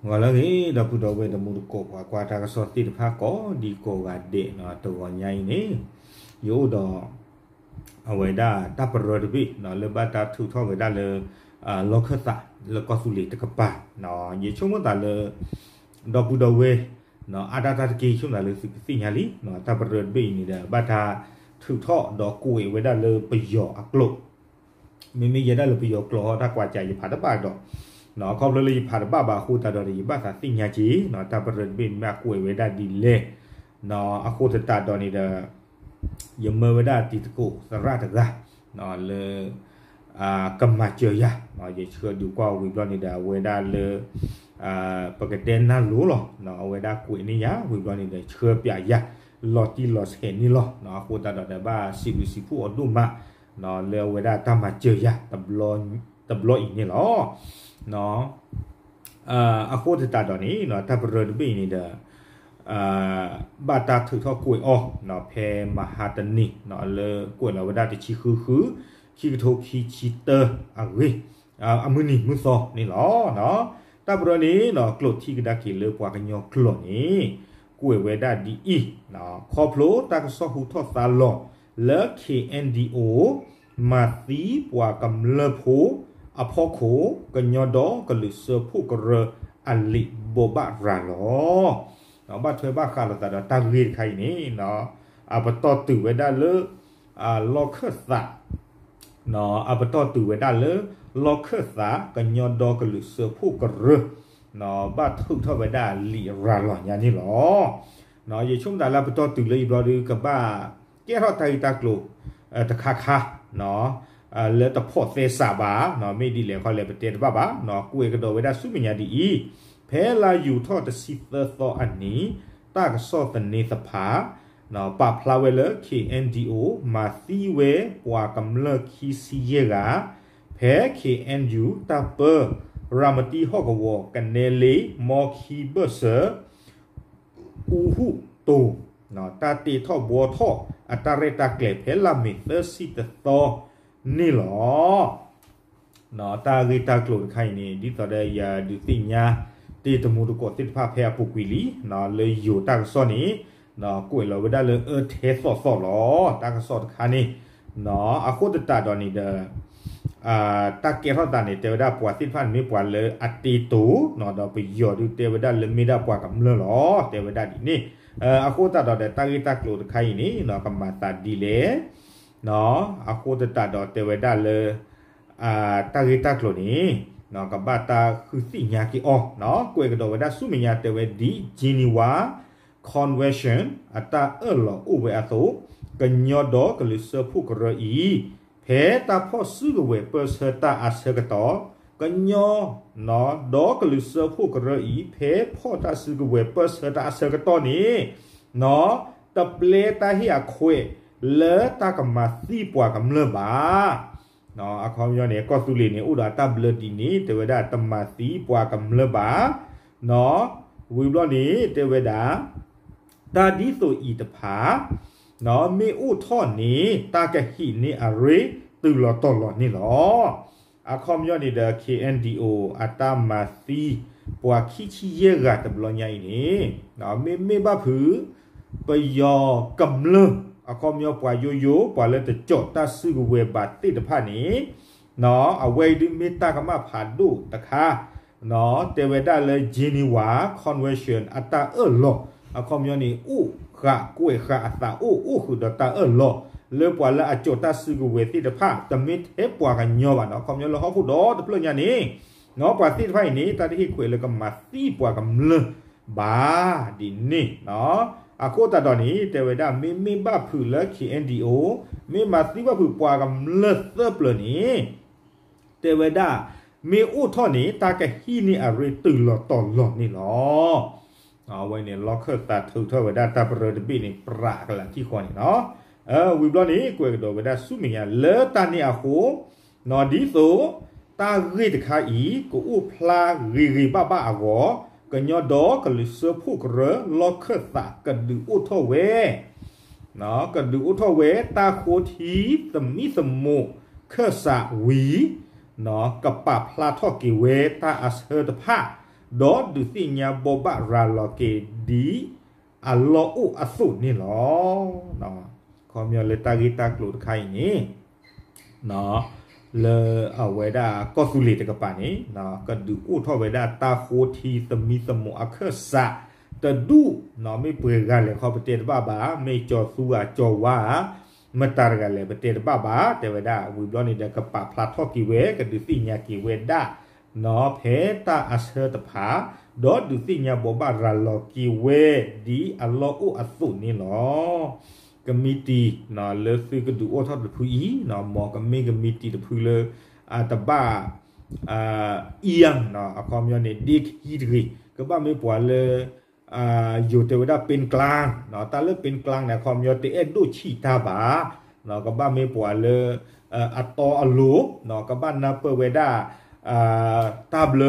ဂီၤလၢအဂ့ၤ ဒီပုၢ်ဒီဝဲၢ်တံၤသကိး ပှၤကွၢ်တၢ်ကစီၣ်သ့ၣ်တဖၣ်ကိးဒံကိးဂၤဒဲးနီၤ, တဂီၤညါအံၤန့ၣ် ယအိၣ်ဒီး အဝဲဒၣ်တၢ်ပရၢတဘ့ၣ်နီၤ လၢဘၣ်တၢ်ထုးထီၣ်ဝဲဒၣ်လၢ လီၢ်ခၢၣ်သးလၢကီၢ်သူလ့ၤတကပၤ, ယဆိကမိၣ်သးလၢ ဒီပုၢ်ဒီဝဲၢ် အါဒၣ်တၢ်တက့ၢ် ယဆိကမိၣ်သးလၢသုကသ့ၣ်ညါလံ, တၢ်ပရၢတဘ့ၣ်အံၤန့ၣ်ဒီး ဘၣ်တၢ်ထုးထီၣ်ဒီးကွဲးဝဲဒၣ်လၢပယီၤအကျိာ် မ့မ့ၢ်ယဲဒၣ်လၢပယီၤကျိာ်ဟီ တၢ်ကွၢ်စးယဖးတဘၣ်ဒီး, ခီဖျိလၢယဖးတဘၣ်ဘၣ်အဃိသတးဒီး ယဘၣ်သးသ့ၣ်ညါက့ၤ တၢ်ပရၢတဘ့ၣ်န့ၣ်မ့ၢ်အကွဲးဝဲဒၣ်ဒ်လဲၣ်, အဃိသတးဒီးန့ၣ်ဒီး ယမၢဝဲဒၣ်တံၤသကိးသရၣ်တဂၤ လၢ ကမၤစၢၤယၤ, ယဆှၢဒုးကွၢ်ဝံၤဘျီန့ၣ်ဒီး အဝဲဒၣ်လၢ ပကတဲနၢ်လိၤလီၤ, အဝဲဒၣ်ကွဲးန့ၢ်ယၤ ဝံၤဘျီန့ၣ်ဒီး ဆှၢပျးယၤ လီၤတံၢ်လီၤဆဲးန့ၣ်လီၤ, အဃိသတးဒီးဒီးဘၣ်စံးဘျုးစံးဖှိၣ်အီၤဒိၣ်မး လၢအဝဲဒၣ်တၢ်မၤစၢၤယၤ တဘျီအံၤန့ၣ်လီၤ. အဃိသတးဒီးန့ၣ် တၢ်ပရၢတဘ့ၣ်အံၤန့ၣ်ဒီး ဘၣ်တၢ်ထုးထီၣ်ကွဲးအီၤ ဖဲမဟါတနံၤ လၢကွဲးလီၤဝဲဒၣ်တဆံဃုဃု ခံကထိခံဆံတၢအဂ့ၢ် အမုၢ်နံၤမုၢ်သီန့ၣ်လီၤ. တၢ်ပရၢန့ၣ် ကျိာ်ထံကဒါက့ၤလၢပှၤကညီကျိာ်န့ၣ် ကွဲးဝဲဒၣ်ဒ်အံၤ, ခီဖျိတၢ်ကစီၣ်ဟူထီၣ်သါလီၤလၢ KNDO မၤသံပှၤကမျၢၢ်ဖိအဖီခိၣ် ကညီဒီကလုာ်စၢဖှိၣ်ကရၢအလံာ်ဘိးဘၣ်ရၤလီၤ. ဘၣ်ထွဲဘၣ်ဃးလိာ်သးဒီးတၢ်ဂ့ၢ်တခါအံၤန့ၣ် အပတီၢ်တုၤဝဲဒၣ်လၢ လီၢ်ခၢၣ်သး အပတီၢ်တုၤဝဲဒၣ်လၢ လီၢ်ခၢၣ်သး ကညီဒီကလုာ်စၢဖှိၣ်ကရၢ ဘၣ်ထုးထီၣ်ဝဲဒၣ်လံာ်ရၤလီၤညါန့ၣ်လီၤ. ယဆိကမိၣ်သးလၢပတီၢ်တုၤလၢအံၤဘျီဒီး ကဘၣ်ကဲထီၣ်တၢ်ဂ့ၢ်တၢ်ကျိၤတခါခါ လၢတဖိးသဲစးဘၣ်, မ့ၢ်ဒ်လဲၣ်ခီလဲၣ် ပတဲတဘၣ်ဘၣ်, ကွဲးကဒီးဝဲဒၣ်ဆူမဲာ်ညါဒ်အံၤ, ဖဲလါယူၤထီၣ်တဆံသၢသီအနံၤ တၢ်ကစီၣ်သန့သဖး ပာ်ဖျါဝဲလၢ KNDO မၤသံဝဲပှၤကမျၢၢ်ခံဆံယဲၢ်ဂၤ ဖဲ KNU တၢ်ပၢ ရၤမတံဟီၣ်ကဝီၤ ကနဲလ့ မီခံဘၢၣ်စၢၤ အူဟူၣ်တိၤ တၢ်တ့ထီၣ်ဘှီထီၣ်အတၢ်ရဲၣ်တၢ်ကျဲၤ ဖဲလါမ့ၤသၢဆံတသီန့ၣ်လီၤ. တၢ်ဂ့ၢ်တၢ်ကျိၤတခါအံၤန့ၣ် ဒ်သိးဒီးယဒုးသ့ၣ်ညါ တ့ၢ်တံၤသကိးသ့ၣ်တဖၣ်ဖဲအပူၤကွံာ်လံ, လၢယိၤတၢ်ကစီၣ်န့ၣ် ကွဲးလီၤဝဲဒၣ်လၢအၢထဲသိးသိးလီၤ. တၢ်ကစီၣ်တခါန့ၣ် အဃိသတးဒီးန့ၣ်ဒီး တၢ်ကဲထီၣ်သးန့ၣ် တဲဝဲဒၣ်ပှၤသ့ၣ်တဖၣ်န့ၣ်မ့ၢ်ပှၤလၢအတ့တိၤ, ဒီးပယီၤဒုးတဲဝဲဒၣ်လၢမ့ၢ်ဒၣ်ပှၤကမျၢၢ်လီၤ တဲဝဲဒၣ်ဒ်န့ၣ်, အဃိသတးဒီးဒီးတၢ်ဂ့ၢ်တၢ်ကျိၤတခါအံၤန့ၣ် ကမၤသးဒ်လဲၣ်, အဃိသတးဒီးတဲဝဲဒၣ်လၢ တၢ်ဂ့ၢ်တၢ်ကျိၤန့ၣ် ကဘၣ်တၢ်ဃုသ့ၣ်ညါက့ၤအီၤ, ကွဲးကဒီးဝဲဒၣ်ဆူမဲာ်ညါတဲဝဲဒ် Geneva Convention အတၢ်အၢၣ်လီၤအိၣ်ဝဲအသိး, ကညီဒီကလုာ်စၢဖှိၣ်ကရၢအံၤ ဖဲတၢ်ဖီၣ်စုကဝဲၤပၢၢ်ဆၢတၢ်အဆၢကတီၢ်, ကညီ ဒီကလုာ်စၢဖှိၣ်ကရၢအံၤ ဖဲဖီၣ်တၢ်စုကဝဲၤပၢၢ်ဆၢတၢ်အဆၢကတီၢ်န့ၣ် တပျဲတၢ်ဟ့ၣ်အခွဲးလၢတၢ်ကမၤသံပှၤကမျၢၢ်ဘၣ်. အခီပညီန့ၣ် ကီၢ်သူလ့ၤန့ၣ် အိၣ်ဒီးအတၢ်ဘျၢဒ်န့ၣ် တဲဝဲဒၣ်တမၤသံပှၤကမျၢၢ်ဘၣ်, ဝံၤဘျီန့ၣ် တဲဝဲဒၣ် တၢ်ဒ်သိးအံၤတဖၣ် မ့ၢ်အိၣ်ထီၣ်န့ၣ် တၢ်ကဟံးန့ၢ်အရ့တုၤလီၤတီၤလီၤန့ၣ်လီၤ. အခီပညီန့ၣ်ဒီး KNDO အတၢ်မၤသံ ပှၤခံဆံယဲၢ်ဂၤတဘျီညါအံၤန့ၣ် မ့မ့ၢ်ဘၣ်ဖုး ပယီၤကမျၢၢ် အခီပညီပှၤယိယိ ပှၤလၢတကၠီၣ်တၢ်စုကဝဲၤဘၣ်သ့ၣ်တဖၣ်န့ၣ် အဝဲအံၤဒုးမ့ၢ်တၢ်ကမၣ်ဖးဒိၣ်တခါ တဲဝဲဒၣ်လၢ Geneva Convention အတၢ်အၢၣ်လီၤ အခီပညီန့ၣ် အိၣ်ဃာ်ကွဲးဃာ်အသးအိၣ် အိၣ်ဃုာ်ဒီးတၢ်အၢၣ်လီၤ လၢပှၤလၢအကၠီၣ်တၢ်စုကဝဲၤသ့ၣ်တဖၣ် တမ့ၢ်ထဲပှၤကညီဘၣ်နီၤ အခီပညီလၢဟီၣ်ခိၣ်ဒီတဖျၢၣ်ညါန့ၣ် ပှၤသ့ၣ်တဖၣ်အံၤန့ၣ် တၢ်တဟ့ၣ်ခွဲးလၢကမၤသံပှၤကမျၢၢ်ဘၣ်ဒ်န့ၣ် အဃိသတးဒီးန့ၣ် တဲဝဲဒၣ် မ့မ့ၢ်ဘၣ်ဖုးလၢ KNDO မ့ၢ်မၤသံဘၣ်ဖုးပှၤကမျၢၢ်သၢပျၢၤန့ၣ် တဲဝဲဒၣ် မ့ၢ်အိၣ်ထီၣ်န့ၣ် တၢ်ကဟံးန့ၢ်အရ့တုၤလီၤတီၤလီၤန့ၣ်လီၤ. အဝဲန့ၣ် လီၢ်ခၢၣ်သးထုးထီၣ်ဝဲဒၣ်တၢ်ပရၢတဘ့ၣ်န့ၣ် ပြးကလာ်ထံၣ်ဃီန့ၣ်လီၤ. ဝံၤဘျီန့ၣ် ကွဲးကဒီးဝဲဒၣ်ဆူမဲာ်ညါလၢတၢ်န့ၣ်အဃိ ဒ်သိး တၢ်ဂ့ၢ်တခါအံၤ ကအိၣ်ဖျါဂ့ၤဂ့ၤဘၣ်ဘၣ်အဂီၢ် ကညီဒီကလုာ်စၢဖှိၣ်ကရၢ လီၢ်ခၢၣ်သးကဒုးအိၣ်ထီၣ်ဝဲ ကဒုးအိၣ်ထီၣ်ဝဲ တၢ်ဃိထံသမံသမိးခၢၣ်စးဝံၤ ကပာ်ဖျါထီၣ်က့ၤဝဲတၢ်အဆၢတဖၣ် ဒီးဒုးသ့ၣ်ညါဘိးဘၣ်ရၤလီၤက့ၤဒ်အလီၢ်အိၣ်အသိးန့ၣ်လီၤ. ခီပညီလၢတၢ်ဂ့ၢ်တၢ်ကျိၤတခါအံၤန့ၣ် လၢအဝဲဒၣ်ကီၢ်သူလ့ၤတကပၤန့ၣ် ကဒုးအိၣ်ထီၣ်ဝဲဒၣ်တၢ်ဃိထံသမံသမိးအခၢၣ်စးတဒူၣ်, မ့ၢ်ပှဲၤဂၤလဲၣ်ခီပတဲတဘၣ်ဘၣ်, မ့ၢ်ကၠီၤသူဧါကၠီၤဝါဧါ, မတၤတဂၤလဲၣ်ပတဲတဘၣ်ဘၣ်, တဲဝဲဒၣ်ဝံၤဘျီန့ၣ်ဒီး ကပာ်ဖျါထီၣ်က့ၤဝဲ ကဒုးသ့ၣ်ညါက့ၤဝဲဒၣ် ဖဲတၢ်အဆၢတဖၣ်, ဒီးဒုးသ့ၣ်ညါဘိးဘၣ်ရၤလီၤက့ၤဝဲ ဒ်အလီၢ်အိၣ်အသိးန့ၣ်လီၤ. ကမံးတံာ် လၢသုကဒုးအိၣ်ထီၣ်တဖုအံၤ မ်ကမ့ၢ်ကမံးတံာ်တဖုလၢ တဘၣ် အံၤယၤ အခီပညီန့ၣ် ဒ့ခံတဂ့ၤ, ကဘၣ်မ့ၢ်ပှၤလၢ ယိၤတဲဝဲဒၣ် ပၢၢ်ကျၢၢ်, တၢ်လၢ ပၢၢ်ကျၢၢ်န့ၣ် အခီပညီတအဲၣ်ဒိၣ်ဆံးတၢ်ဘၣ်, ကဘၣ်မ့ၢ်ပှၤလၢ အတီအလိၤ, ကဘၣ်နၢ်ပၢၢ်ဝဲဒၣ် တၢ်ဘျ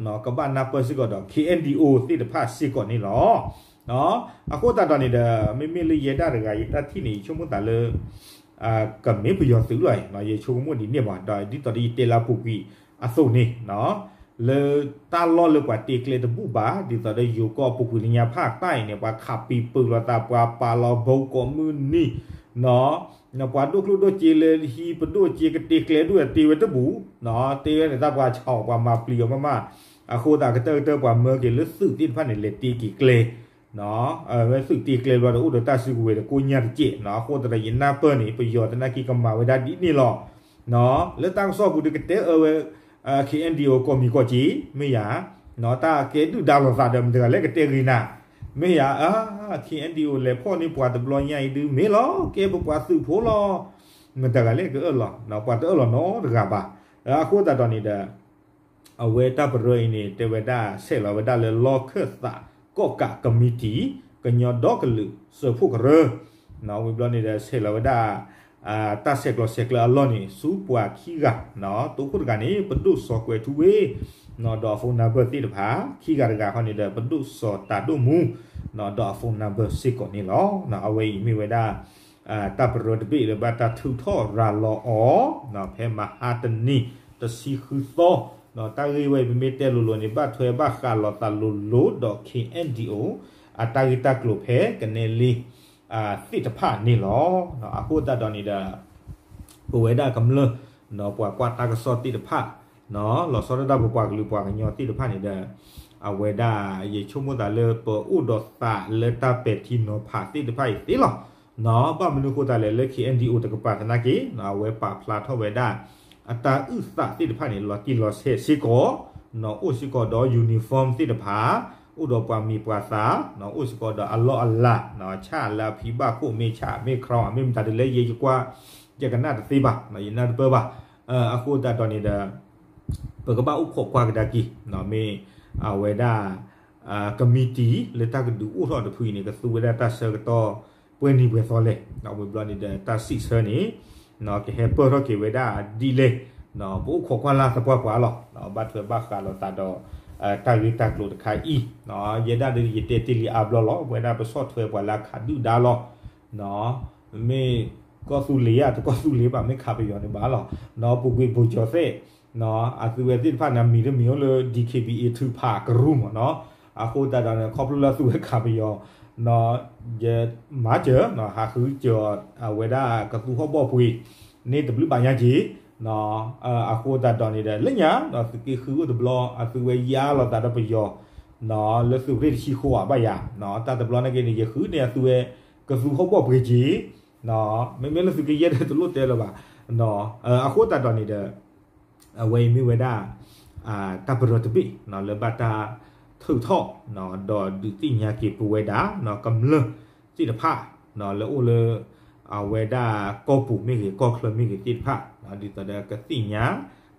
ၢ, ကဘၣ်နၢ်ပၢၢ်စ့ၢ်ကီးဒီး ခ့ၣ်အဲၣ်ဒံၣ်အိၣ် သ့ၣ်တဖၣ်စ့ၢ်ကီးန့ၣ်လီၤ. အဃိသတးဒီးန့ၣ်ဒီး မ့မ့ၢ်လၢယဲဒၣ်တဂၤ ယတၢ်ထံၣ်န့ၣ် ယဆိကမိၣ်သးလၢ ကမ့ၢ်ပယီၤသုးလီၤ, ယဆိကမိၣ်ဒ်န့ၣ်ဘၣ်, ဒီးဒ်သိးဒီးယတဲလၢအပူၤကွံာ်အသိးန့ၣ် လၢတၢ်လီၢ်လၢပှၤတ့ကျဲတဘူၣ်ဘၣ်, ဒ်သိးဒီးယိၤကီၢ်အပူၤကွံာ်လၢညါဖးတၢ်အံၤန့ၣ် ပှၤခးပံၤပၢၢ်လိာ်သး ပှၤပာ်လီၤဘီကိးမုၢ်နံၤ, ပှၤဒိၣ်ကျိၣ်ဒိၣ်စ့လၢဟံးပဒိၣ်စ့ကတ့ကျဲဒိၣ်တ့ဝဲတဘူၣ်, တ့ဝဲန့ၣ်တၢ်ပှၤဆီၣ်ပှၤမၤပျံၤအီၤမးမး, အဃိသတးကတၢၢ်ကတၢၢ်ပှၤမၢက့ၤလၢသုးသ့ၣ်တဖၣ်န့ၣ် လဲၤတ့က့ၤကျဲ ဝဲသုးတ့ကျဲဘျီဒီးအိၣ်ဒီးတၢ်စုကဝဲၤဒီးကိးညါတစဲး, အဃိသတးဒီးယနၢ်ပၢၢ်န့ၣ် ပယီၤသနာ်က့ကမၤဝဲဒၣ်ဒ်န့ၣ်လီၤ. လၢတၢ်ကစီၣ်ပူၤဒီးကတဲအၢဝဲ ခ့ၣ်အဲၣ်ဒံၣ်အိၣ် ကီၢ်မံၤကီၢ်စ့ မ့ၢ်ယၤ, တၢ်ကဲဒုၣ်ဒါလိာ်သးဒီးမတၤတဂၤလဲၣ်ကတဲဂ့ၤနၤ, မ့ၢ်ယၤ, ခ့ၣ်အဲၣ်ဒံၣ်အိၣ် လဲၤဖီၣ်န့ၢ်ပှၤတဘျီညါအံၤဒုး မ့ၢ်လီၤကဲပပှၤသုးဖိလီၤ, မတၤတဂၤလဲၣ်ကအၢၣ်လီၤ, ပှၤတအၢၣ်လီၤနီတဂၤဘၣ်. အဃိသတးဒီးန့ၣ်ဒီး အဝဲတၢ်ပရၢအံၤန့ၣ် တဲဝဲဒၣ်ဆဲးလီၤဝဲဒၣ်လၢလီၢ်ခၢၣ်သးကီၣ်ကးကမံးတံာ် ကညီဒီကလုာ်စၢဖှိၣ်ကရၢ, ဝံၤဘျီန့ၣ်ဒီးဆဲးလီၤဝဲဒၣ် တၢ်ဆဲးကျိးဆဲးကျၢအလီၢ်န့ၣ် ဆူပှၤခံဂၤ, တခိၣ်တဂၤန့ၣ် ပဒိၣ်စီၤကွဲၤထူဝ့ ဒီးအ phone number သ့ၣ်တဖၣ်, ခံဂၤတဂၤဃီန့ၣ်ဒီး ပဒိၣ်စီၤတၤဒိၣ်မူ ဒီးအ phone number စ့ၢ်ကီးန့ၣ်လီၤ. အဝဲအံၤမ့ၢ်ဝဲဒၣ် တၢ်ပရၢတဘ့ၣ်လၢဘၣ်တၢ်ထုးထီၣ်ရၤလီၤအီၤ ဖဲမဟါတနံၤ တဆံဃုသီ, တၢ်ဂ့ၢ်ဝဲအံၤ ပမ့ၢ်တဲလိၤလိၤန့ၣ် ဘၣ်ထွဲဘၣ်ဃးလိာ်သးလိၤလိၤဒီး ခ့ၣ်အဲၣ်ဒံၣ်အိၣ် အတၢ်ဂ့ၢ်တၢ်ကျိၤဖဲကနဲလ့ သ့ၣ်တဖၣ်န့ၣ်လီၤ. အဃိသတးဒီးန့ၣ်ဒီး ပဝဲဒၣ်ကမျၢၢ် ပှၤကွၢ်တၢ်ကစီၣ်သ့ၣ်တဖၣ် လီၤဆီဒၣ်တၢ်ပပှၤကလုာ်ပှၤကညီသ့ၣ်တဖၣ်န့ၣ်ဒီး အဝဲဒၣ် ယဆိကမိၣ်သးလၢပအိၣ်ဒီးသးလၢတၢ်ပဲာ်ထံနီၤဖးသ့ၣ်တဖၣ်အံၤသ့လီၤ. ဘၣ်မနုၤအဃိသတးလဲၣ် လၢ ခ့ၣ်အဲၣ်ဒံၣ်အိၣ် တကပၤသနာ်က့ အဝဲပာ်ဖျါထီၣ်ဝဲဒၣ် အတၢ်အုၣ်သးသ့ၣ်တဖၣ်န့ၣ် လီၤတံၢ်လီၤဆဲးစ့ၢ်ကီး, အိၣ်စ့ၢ်ကီးဒီး uniform သ့ၣ်တဖၣ်, အိၣ်ဒီးပှၤမံၤပှၤသၣ်, အိၣ်စ့ၢ်ကီးဒီးအလီၢ်အလၤ, ဆၣ်လၢအဖံဘၣ်ခိၣ် မ့ၢ်ဆၣ်မ့ၢ် crown မ့ၢ်မတၤဒ်လဲၣ် ယဲယကွၢ် ယကနၣ်တသ့ဘၣ်, ယနၢ်တပၢၢ်ဘၣ်. အဃိသတးဒီးန့ၣ်ဒီး ပကဘၣ်အိၣ်ခိးကွၢ်ကဒါက့ၤ မ့ၢ်အဝဲဒၣ် ကမံးတံာ်လၢတၢ်ကဒုးအိၣ်ထီၣ်တဖုအံၤန့ၣ် ကသူဝဲဒၣ်တၢ်ဆၢကတီၢ်ပှဲၤနံၤပှဲၤသီလဲၣ်, ဝံၤဘျီန့ၣ်ဒီး တၢ်စံးဆၢန့ၣ် ကဟဲပၢၢ်ထီၣ်က့ၤဝဲဒၣ်ဒ်လဲၣ်, ပအိၣ်ခိးကွၢ်လၢသပှၢ်ပှၤလီၤ. ဘၣ်ထွဲဘၣ်ဃးလိာ်သးဒီး တၢ်ဂ့ၢ်တၢ်ကျိၤတခါအံၤ, ယဲဒၣ်ဒီးယတဲတ့ၢ်လံအါဘျီလီၤ, ပဝဲဒၣ်ပဆီၣ်ထွဲပှၤလၢအခးဒုၣ်ဒါလီၤ. မ့ၢ်ကီၢ်သူလ့ၤဧါ တကီၢ်သူလ့ၤဘၣ် မ့ၢ်ခးပယီၤန့ၣ်ဘၣ်လီၤ. ပူၤကွံာ်ဘိၣ်ကၠီၤသဲး အသုဝဲသ့ၣ်တဖၣ်န့ၣ် မံၤတမံၤအိၣ်လၢ DKBA ထုးဖးကရူၢ်မးနီၤ. အဃိသတးဒီးန့ၣ် ခီဖျိလၢအသုဝဲခးပယီၤ ယမၤစၢၤ ဟးဃုစၢၤအဝဲဒၣ်ကသူဟီၣ်ဘီၣ်ပှ့ၤန့ၣ် တဘျုးဘၣ်ညါက့ၤ, အဃိသတးဒီးန့ၣ်ဒီး လၢညါ သုးက့ဃုအိၣ်တဘျီ အသုဝဲယါလီၤသးဒီးပယီၤ လၢသုးရ့ၣ်တဆံဃိးဘၣ်ယၤ, တၢ်တဘျီန့ၣ်က့ၤန့ၣ် ယဃုန့ၢ်အသုဝဲကသူဟီၣ်ဘီၣ်ပှ့ၤက့ၤ, မ့မ့ၢ်လၢသုးက့ယဲၢ်ဒီးတလိၣ်တဲလၢၤဘၣ်. အဃိသတးဒီးန့ၣ်ဒီး အဝဲအံၤမ့ၢ်ဝဲဒၣ် တၢ်ပရၢတဘ့ၣ် လၢဘၣ်တၢ်ထုးထီၣ် ဒီးဒုးသ့ၣ်ညါက့ၤပဝဲဒၣ် ကမျၢၢ်သ့ၣ်တဖၣ် လၢအိၣ်လၢ အဝဲဒၣ်ကီၢ်ပူၤမ့ၢ်ဂ့ၤ ကီၢ်ချၢမ့ၢ်ဂ့ၤသ့ၣ်တဖၣ် ဒ်သိးဒီးကသ့ၣ်ညါ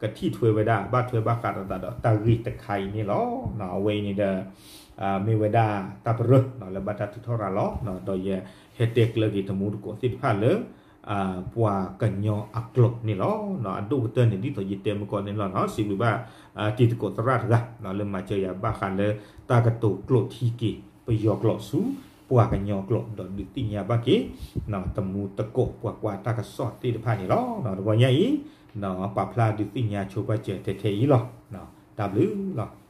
ကထံၣ်ထွဲဝဲဒၣ် ဘၣ်ထွဲဘၣ်ဃးဒီးသးဒီးတၢ်ဂ့ၢ်တခါအံၤန့ၣ်လီၤ. အဝဲအံၤန့ၣ်ဒီး မ့ၢ်ဝဲဒၣ်တၢ်ပရၢ လၢဘၣ်တၢ်ထုးထီၣ်ရၤလီၤ ဒီးယဟဲတဲကျၢၤက့ၤတမူတကိးသ့ၣ်တဖၣ်လၢ ပှၤကညီအကျိာ်န့ၣ်လီၤ. အဒိၣ်ကတၢၢ်န့ၣ် ဒ်သိးယတဲမုၢ်ကီၢ်န့ၣ်လီၤ. စံးဘျုးဘၣ် တံၤသကိးသရၣ်တဂၤ လၢမၤစၢၤယၤဘၣ်ဃးလၢ တၢ်ကတိၤကျိာ်ထံက့ၤ ပယီၤကျိာ်ဆူ ပှၤကညီကျိာ် ဒီးဒုးသ့ၣ်ညါဘၣ်က့ၤ တမူတကိး ပှၤကွၢ်တၢ်ကစီၣ်သ့ၣ်တဖၣ်န့ၣ်လီၤ. တဂီၤညါအံၤ ပာ်ဖျါဒုးသ့ၣ်ညါဆိပာ်စၢၤထဲထဲအံၤလီၤ. တၢ်ဘျုးလီၤ.